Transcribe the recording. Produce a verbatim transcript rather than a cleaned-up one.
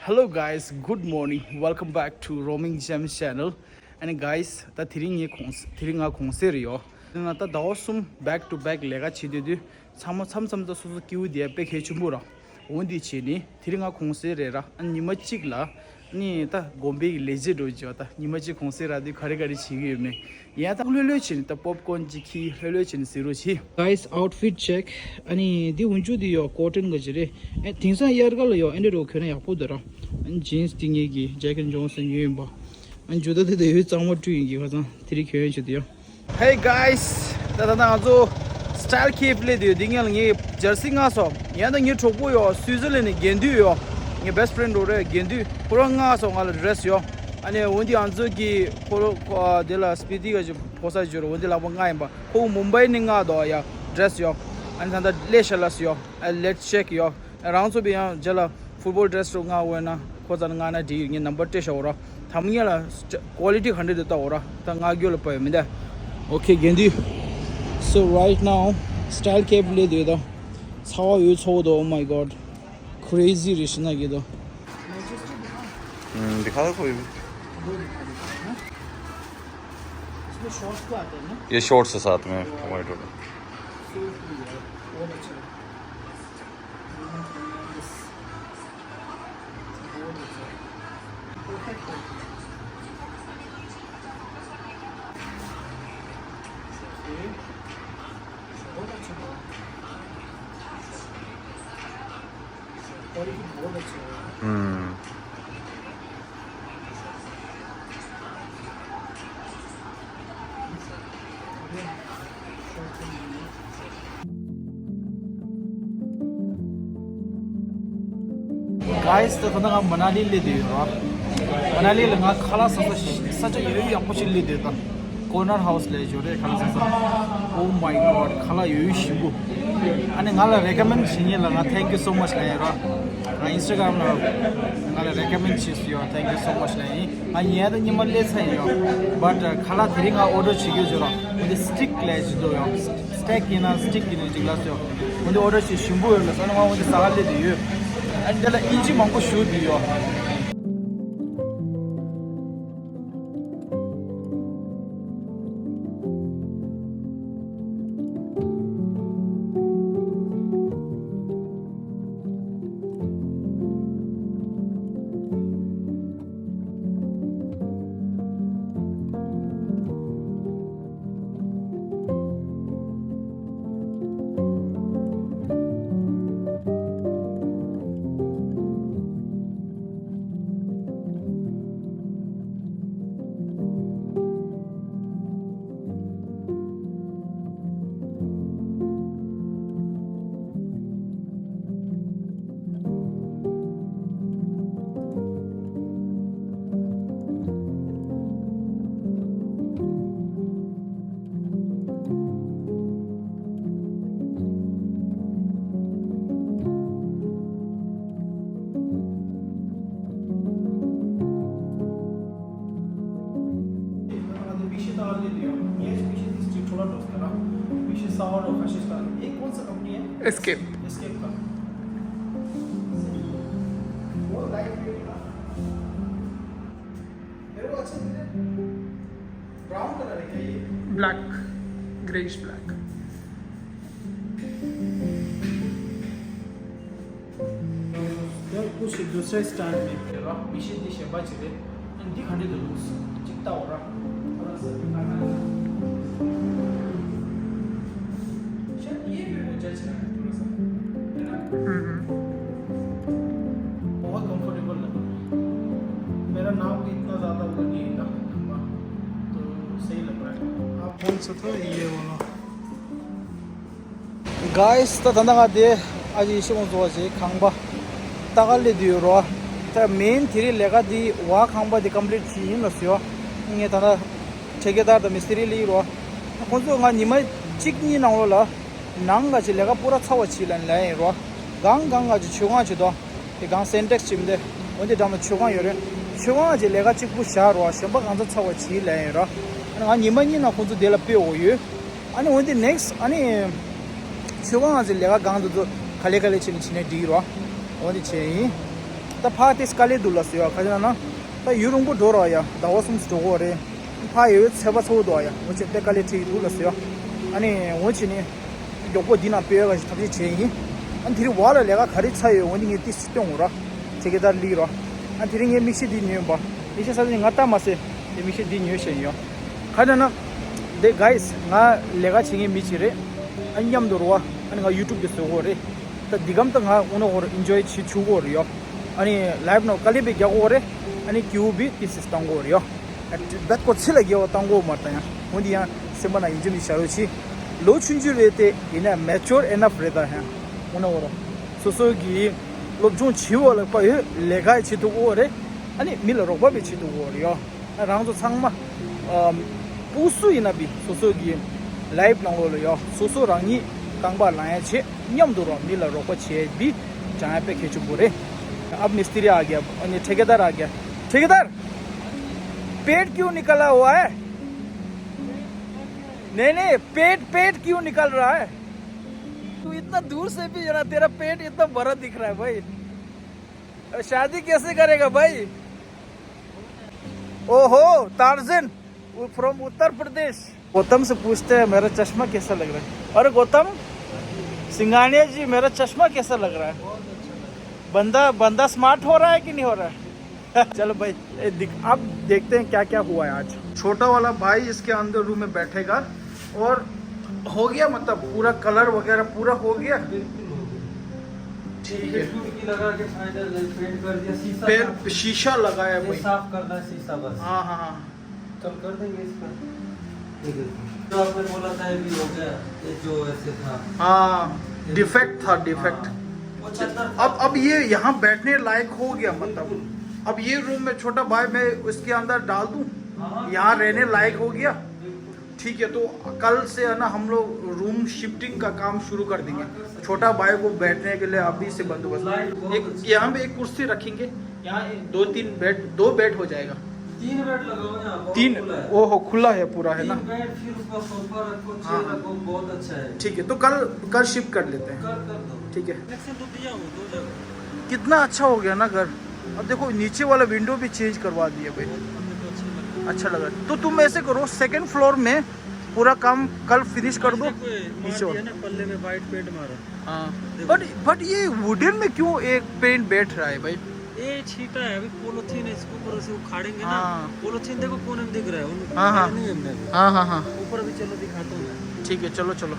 Hello guys, good morning. Welcome back to Roaming Gems channel. And guys, ད་དེ་རིང་ངའི་གུང་སེང་དེ་རིང་ང་གུང་སེང་རེད་ཡོད། ད་ཟླ་བ་གསུམ་back to back ལས་ཀ་བྱེད་སྡོད་དུས་ཚང་མ་མཚམས་མཚམས་ད་སོ་སོ་སྐྱིད་པོ་དེ་དཔེ་གལ་ཆེན་པོ་ར། འོ་འདི་བྱས་ནས་དེ་རིང་ང་གུང་སེང་རེད་ར། ཨ་ཉི་མ་གཅིག་ལ་ནི་ད་དགོན་པའི་ལས་བྱེད་འགྲོ་བྱས་ད་ཉི་མ་གཅིག་གུང་སེང་རག་དུས་ག་རེ་ག་རེ་བྱེད་ཀྱི་ཡོད་མེད། ཡང་ད་ལྷོད་ལྷོད་བྱས་ནས་ད་པོབ་ཀོན་ཅིག་ཁྱེར་ལྷོད་ལྷོད་བྱས་ནས་གཟིགས་རོགས་གྱིས། Guys, outfit check. ཨ་ནི་འདི་འོན་ཆུ་འདི་ཡོད་ཀོ་ཊོན་གི་ཅིག་རེད། ཨེ་དེང་སང་དབྱར་ཁ་ལ་ཡོད་ཨེ་འདྲ་རོ་གྱོན་ན་ཡག་པོ་འདུག་ར། ཨ་ནི་ཇིན་སི་འདི་ངེད་ཀྱི་ཇེག་ཨེན་ཇོན་སོན་ཉོས་ཡིན་པ། ཨ་ནི་ཇུ་ད་འདི་ད་ཡོད་གཙང་མ་བཀྲུས་ཡིན་གྱི་ཁ་སང་དེ་རིང་གྱོན་ཡོད་ཆུ་འདི་ཡོད། Hey guys, ད་ད་ང་ཚོ་Style Cave སླེབས་དུས་འདི་ངས་ལ་ངའི་ཇར་སི་མངགས་སོང་། ཡང་ད་ངའི་གྲོགས་པོ་ཡོད་སུའི་ཛར་ལན་ནས་དགེ་འདུན་ཡོད། ངའི་best friend རོ་རེད་དགེ་འདུན་ཁོ་རང་མངགས་སོང་ང་ལ་ཌི་རེ་སི་ཡོད། ཨ་ནི་འོན་ཏེ་ང་ཚོ་གི་ཁོ་རང་ཁོ་དེ་ལ་སྤི་ཏི་ག་ཅིག་ཕོ་ས་འབྱོར་འོན་ཏེ་ལག་པ་མངགས་ཡིན་པ། ཁོ་མུམ་བྷའི་ནས་མངགས་འདུག་ཡ་ཌི་རེ་སི་ཡོད། ཨ་ནི་ད་ད་ལེ་ཤ་ལ་སི་ཡོད། ཨ་ལེ་ཊི་ཅེག་ཡོད། རང་ཚོ་བི་ཡང་རྗེས་ལ་ཕུཊ་བོལ་ཌི་རེ་སི་རུ་མངགས་འོས་ན་ཁོ་ཚ་ན་མངགས་ན་འགྲིག་ཡོད། ངས་ནམ་བར་སྤྲད་ཤག་འོ་ར། ཐམ་ངེ་ལ་ཀོ་ལི་ཊི་ག་འདྲ་འདུག་ལྟ་འོ་ར། ད་མངགས་རྒྱུ་ལ་དཔའ་ཡོད་མི་འདའ། Okay, གན་དུས། So right now, Style Cave སླེབས་དུས་ད། ཚ་བ་ཡོད་ཚོགས་འདུག Oh my god. Crazy རེད་ཤི་ན་གི་ད། འདི་ཁ་ཁོ་ཡོད། ये शॉर्ट्स के साथ में, वाइट वाला। क्वालिटी बहुत अच्छा है। हम्म। Guys, ད་ད་ང་མ་ན་ལི་སླེབས་བསྡད་ཡོད་ར། མ་ན་ལི་ལ་ང་ཁ་ལག་ཟ་ས་ས་ཆ་ཡོད་ཡག་པོ་ཞིག་སླེབས་བསྡད་ད། Corner House ལས་ཞོར་རེད་ཁ་ལག་ཟ་ས། Oh my god, ཁ་ལག་ཡོད་ཞིམ་པོ། ཨ་ནི་ང་ལ་རེ་ཀོ་མེན་ཌི་བྱེད་མཁན་ལ་ང་thank you so much ལབ་ཡིན་ར། ང་Instagram ལ་ང་ལ་རེ་ཀོ་མེན་ཌི་བྱས་སུ་ཡོད། Thank you so much ལབ་ཡིན། ང་ཉལ་ད་ཉི་མ་སླེབས་ཚར་ཡིན་ར། But ཁ་ལག་དེ་རིང་ང་ཨོ་ཌར་བྱེད་རྒྱུ་བྱོས་ར། འོ་དེ་སི་ཊིག་ལབ་ཅིག་འདུག་ཡོད། སི་ཊིག་ཡིན་ན་སི་ཊིག་ཡིན་ན་ཅིག་ལབ་སོ། འོ་དེ་ཨོ་ཌར་བྱས་ཞིམ་པོ་ཡོད་ལ་ས་ནི་ང་འོ་དེ་ཟ་ག་སླེབས་བསྡད་ཡོད། ཨ་ནི་དེ་ལ་ཨིན་ཇི་མང་པོ་ཞུ་བསྡད་ཡོད། ये कौन सा कंपनी है? एस्केप। एस्केप का। वो लाइट वेट का। मेरे को अच्छा लग रहा है। ब्राउन कलर है क्या ये? Black, greyish black. यार, कुछ दूसरे स्टाइल में। ཡོད་ར། མི་ཤེས་འདི་གཞན་པ་ཅིག་རེད། འདི་ག་འདྲ་འདུག་ལུགས་ཅིག་ལྟ་འོ་ར། ཁོ་རང་ས་འདི་ག་ན་ཤ་ཡེ་མེ་མོ་ཇ་ཆི་ན་ཁོ་རང་ས། हम्म। बहुत कंफर्टेबल लग रहा है। मेरा नाम भी इतना ज़्यादा वो नहीं है ना, लंबा, तो सही लग रहा है। आप कौन सा था, ये वाला? Guys, ད་ད་ནང་ང་དེ་ཨ་ཅེ་ཡེ་ཤེས་ཀོང་ཚོ་བ་ཞིག་ཁང་པ་ལྟ་ག་སླེབས་བསྡད་ཡོད་རོ། ད་མེན་དེ་རིང་ལས་ཀ་དེ་བ་ཁང་པ་དེ་ཀམ་པི་ལིཊ་བྱས་ཡིན་ལ་ཟེར་ཡོད། ངས་ད་ལྟ་ཁྲེ་ཀེ་དར་དང་མི་སི་ཏི་རི་སླེབས་རོ། ཁོང་ཚོ་ང་ཉི་མ་གཅིག་གཉིས་ནང་ལོགས་ལ་ནང་ག་ཅིག་ལས་ཀ་པུ་ར་ཚར་བ་བྱས་ལ་ལབ་ཡིན་རོ། གང་གང་ག་ཅིག་མཆོད་ཁང་བྱེད་དོ། དེ་གང་སེན་ཊེག་སི་བྱེད་མི་འདུག་འོན་ཏེ་འགྲམ་ལ་མཆོད་ཁང་ཡོད་རེད། མཆོད་ཁང་ག་ཅིག་ལས་ཀ་གཅིག་པུ་བཞག་རོ། གཞན་པ་གང་ཚ་ཚར་བ་བྱས་ལབ་ཡིན་རོ། ང་ཉི་མ་གཉིས་ནང་ཁོང་ཚོ་དེ་ལ་སྤོས་འོ་ཡོད། ཨ་ནི་འོན་ཏེ་ནེག་སི་ཊི་ཨ་ནི་མཆོད་ཁང་ང་ཚོའི་ལས་ཀ་གང་དུ་ཚོ་ག་ལེ་ག་ལེ་བྱས་ནས་བྱས་ནས་འགྲིག་རོ། འོན་ཏེ་བྱས་ཡིན། ད་ཕ་དེ་དཀའ་ལས་འདུག་ལ་ཟེར་བ་ག་ཅི་ན་ན། ད་ཡུན་རིང་པོ་འགྲོ་ར་ཡ་ཟླ་བ་གསུམ་འགྲོ་གོ་རེད། ཕ་ཡོད་ཚད་པ་ཚ་བོ་འདུག་ཡ། འོ་ཅེ་དེ་དཀའ་ལས་ཁྲིད་འདུག་ལ་ཟེར་བ། ཨ་ནི་འོ་ཅེ་ནི་མགྱོགས་པོ་འདི་ན་སྤེལ་བ་ཞིག་ཐབས་ཤེས་བྱས་ཡིན། ཨ་ནི་དེ་རིང་བ་ལ་ལས་ཀ་ག་རེ་ཚ་ཡོད་འོ་ནི་ངས་ཏིས་སྟོན་འོ་ར། ཚེ་གེ་དར་ལི་ར། ཨ་དེ་རིང་ངས་མིག་ཤེལ་འདི་ཉོས་པ། མིག་ཤེལ་ས་ནི་ང་ལྟ་མ་ཟེར། དེ་མིག་ཤེལ་འདི་ཉོས་བྱས་ཡོད། ག་ཅི་ན་ན། དེ་གཱིས་ང་ལས་ཀ་བྱེད་མཁན་མི་ཅིག་རེད། ཨ་ནི་མཉམ་དུ་རུ་བ། ཨ་ནི་ང་ཡུ་ཊུབ་དེ་བཟོ་གོ་རེད། ད་འདི་གམ་ད་ང་འོ་ན་ཧོར་ཨིན་ཇོའི་བྱེད་ཆུ་གོ་རེད་ཡོ། ཨ་ནི་ལའིབ་ནང་དཀའ་ལས་པའི་རྒྱག་གོ་རེད། ཨ་ནི་སྐྱིའུ་བི་ཏི་སིས་བཏང་གོ་རེད་ཡོ། ཨ་བེད་ཀོ་ཚི་ལ་རྒྱལ་བ་བཏང་གོ་མ་ད་ཡང་འོན་ཏེ་ཡང་སེམས་པ་ན་ཡིན་གཅིག་མིན་གཅིག་བྱ་རོགས་བྱེད། ལོ་ཆུང་ཆུང་རེད་དེ་ཡིན་ན་མེ་ཅོར་ཨེ་ནཕ་རེད་ད་ཡང་འོ་ན་ཧོར། སོ་སོ་གི་སློབ་སྦྱོང་བྱེད་བ་ལ་དཔའ་ཡོད་ལས་ཀ་བྱེད་ཐུབ་གོ་རེད། ཨ་ནི་མི་ལ་རོགས་པ་བྱེད་ཐུབ་གོ་རེད་ཡོ། རང་ཚོ་ཚང་མ་ཨམ་སྤུ་སུ་ཡིན་ན་བི་སོ་སོ་གི་ལའིབ་ནང་ལོགས་ལ་ཡོ། སོ་སོ་རང་ཉིད་རྐང་པ་ལངས་ཡ་བྱེད། མཉམ་དུ་རོགས་མི་ལ་རོགས་པ་བྱེད་བི་ཅང་ཡ་དཔེ་གལ་ཆེན་པོ་རེད། अब मिस्त्री आ गया, यानी ठेकेदार आ गया। ठेकेदार, पेट क्यों निकला हुआ है? नहीं, नहीं, पेट, पेट क्यों निकल रहा है? तू इतना दूर से भी जरा, तेरा पेट इतना बड़ा दिख रहा है भाई। शादी कैसे करेगा भाई? ओहो, टार्जन फ्रॉम उत्तर प्रदेश। गौतम से पूछते हैं, मेरा चश्मा कैसा लग रहा है? अरे गौतम, सिंगानिया जी, मेरा चश्मा कैसा लग रहा है? बंदा, बंदा स्मार्ट हो रहा है कि नहीं हो रहा है? चलो भाई, ये दिख, अब देखते हैं क्या क्या हुआ है आज। छोटा वाला भाई इसके अंदर रूम में बैठेगा और हो गया, मतलब पूरा कलर वगैरह पूरा हो गया। बिल्कुल हो गया। ठीक है। खिड़की लगा के फाइनल पेंट कर दिया, शीशा पेंट, साफ, शीशा लगाया ये भाई। साफ करना है शीशा बस। हाँ, हाँ, हाँ। कल कर देंगे इसका। ये देखो। जो आपने बोला था, ये भी हो गया, ये जो ऐसे था। हाँ, ये डिफेक्ट था, डिफेक्ट। हाँ। वो चद्दर था। अब, अब ये यहाँ बैठने लायक हो गया, मतलब। बिल्कुल। अब ये रूम में छोटा भाई मैं इसके अंदर डाल दूँ? हाँ, हाँ, यहाँ बिल्कुल। रहने लायक हो गया? बिल्कुल। ठीक है, तो कल से है ना, हम लोग रूम शिफ्टिंग का काम शुरू कर देंगे। हाँ, कर सकते हैं। छोटा भाई को बैठने के लिए अभी से बंदोबस्त। लाइट बहुत एक, अच्छी है। यहाँ पे एक कुर्सी रखेंगे, यहाँ दो तीन बेड, दो बेड हो जाएगा। तीन बेड लगाओ यहाँ, बहुत तीन? खुला है। ओहो, खुला है पूरा, है ना? तीन बेड, फिर उसका सोफा रखो, हाँ, चेयर हाँ। रखो, बहुत अच्छा है। ठीक है, तो कल, कल शिफ्ट कर लेते हैं। कल कर दो। ठीक है। कनेक्शन तो दिया हूँ दो जगह। कितना अच्छा हो गया ना घर। अब देखो, नीचे वाला विंडो भी चेंज करवा दिया भाई। बहुत, हमें तो अच्छा लगा। अच्छा लगा। तो तुम ऐसे करो, सेकंड फ्लोर में पूरा काम कल फिनिश कर दो। आज देखो, ये मार नीचे दिया वाला। ना, पल्ले में वाइट पेंट मारा। हाँ। देखो। बट, बट ये वुडन में क्यों एक पेंट बैठ रहा है भाई? ये छीटा है, अभी पॉलीथीन है, इसके ऊपर से उखाड़ेंगे ना। हाँ। पॉलीथीन देखो कोने में दिख रहा है, उन-, हाँ, हाँ। उखाड़ा नहीं हमने अभी। हाँ, हाँ, हाँ। ऊपर अभी चलो दिखाता हूँ मैं। ठीक है, चलो, चलो।